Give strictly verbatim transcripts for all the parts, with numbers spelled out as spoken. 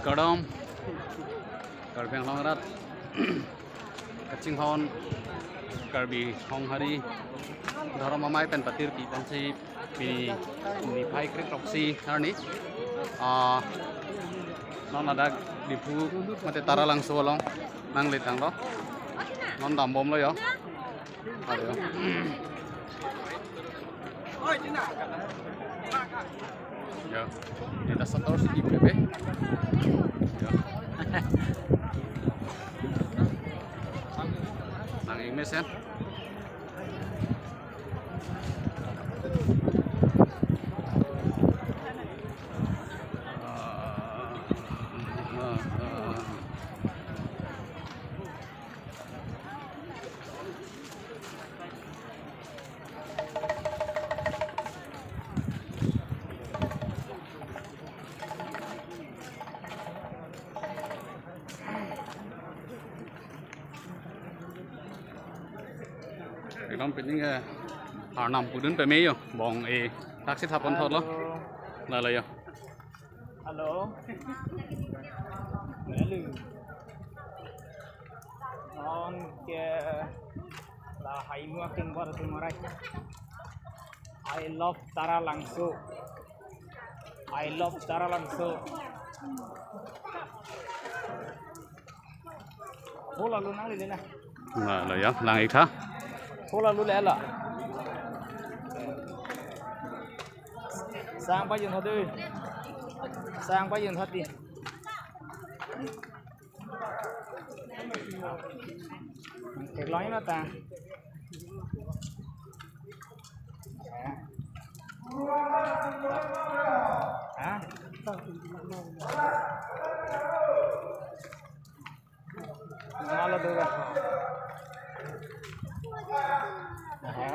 Kardom, Karbi Anglong arat, kachinghon Karbi Honghari Dhorom Amei pen patirpi ponsi pini niphai kre-throksi arni, ah, non ladak Diphu mate Taralangso along nangletanglo. Non dambomlo yo. Ayo. Ya, kita setor si P P B. Ya. Nang English ya. Ekdom pini ke arnam pudun peme yo, bong e taksi thapon thotlo. Lalo yo. Hello. Hello. Non ke la haimu aking bor tu marai. I love Taralangso. I love Taralangso. Hola lu nangle na. Lalo ya, lang ik tha. Hola lu le la. Sang pajun hadi. Sang pajun hadi. Theklong ina ta. Ha? Malo dura. Ha?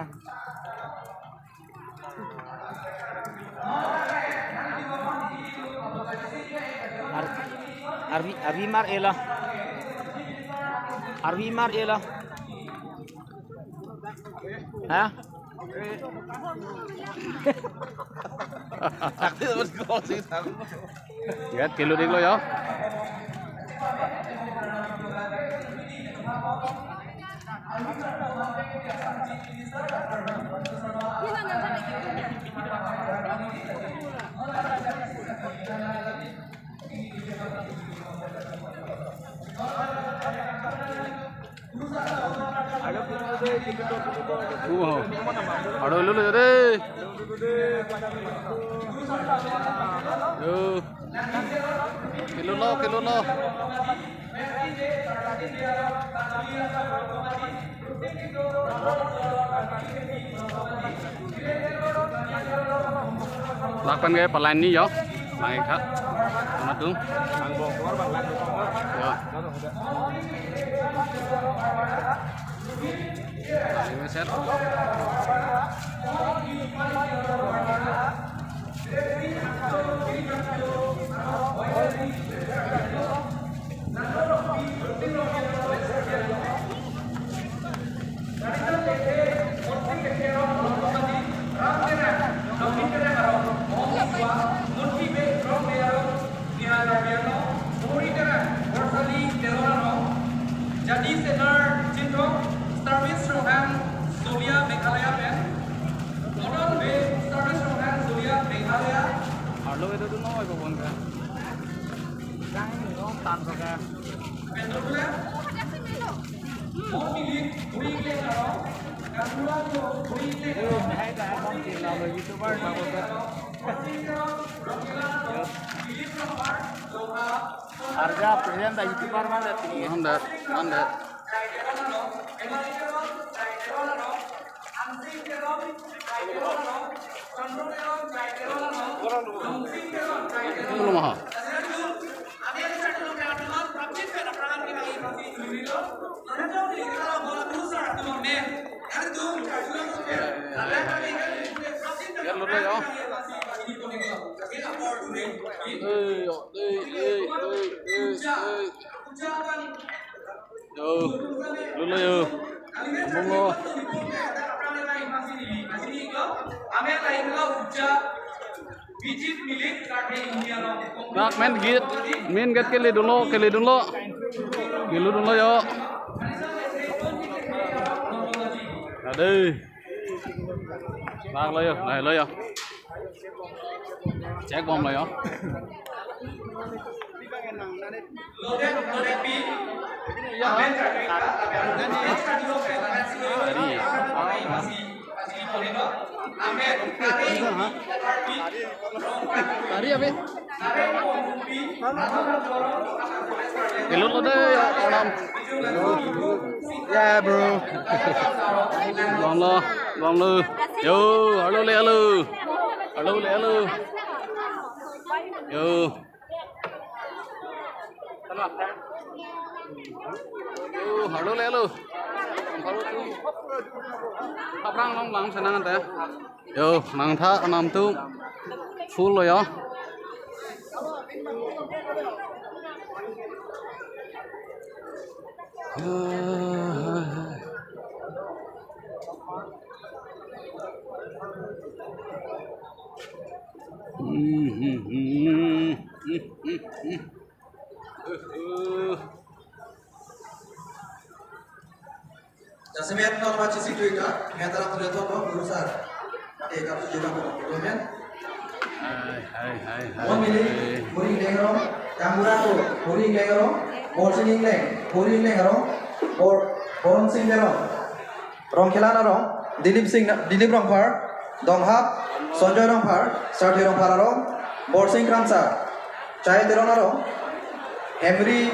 Ar-, arvi, arvi mar ela. Arvi mar ela. Ha? Sakti terus gol sih, tahu. Ya, kilo diklo ya. Oh, aro lo lo de. Yo. Kilo lo, kilo lo. Lapen ke palain ni yo. Lang ik tha. Mana tu? Yo. Ini set. Jadi senar Chinthong, Service Ronghang, Zolia, Meghalaya pen. Modal be Service Ronghang, Zolia, Meghalaya. Arlo itu tu noi babon ka. Sang ni rong tan so ka. Pendulum. Mo milik, buri ke naro. Kandula tu, buri ke naro. Hai da, abang ke naro YouTuber, naro ka. Arja, present da YouTuber man da tini. Manda, manda. Ano maha? Biar lupa ya. Eh, yo, eh, eh, eh, eh, eh. Yo, lulo yo. Bungo. Nak main gate, main gate keledunlo, keledunlo. Keledunlo yo. Aduh. Naklo yo, naklo yo. Check bomlo yo. Ari, abi. Kelutlo dei, Arnam. Yeah, bro. Longlo, longlo. Yo, halo le, halo. Halo le, halo. Yo. Yo, halo le, halo. Aphrang along lang senang ante. Yo, nangtha Arnam atum full lo yo. Jasemet non ma chisi tuika, metra tuleton bo, guru sir. Ate kap suju kap bo, amen. Hai, hai, hai, hai, Mon Milik, hai. Hori Ingleng arong, Kangura ko, Hori Ingleng arong, Borsing Ingleng, Hori Ingleng arong, Bor-, Boron Sing arong. Rongkhelan arong, Dilip Sing, Dilip Rongphar, Donghap, Sanjoy Rongphar, Sarthe Rongphar arong, Borsing Kramsa, Chai Teron arong, Henry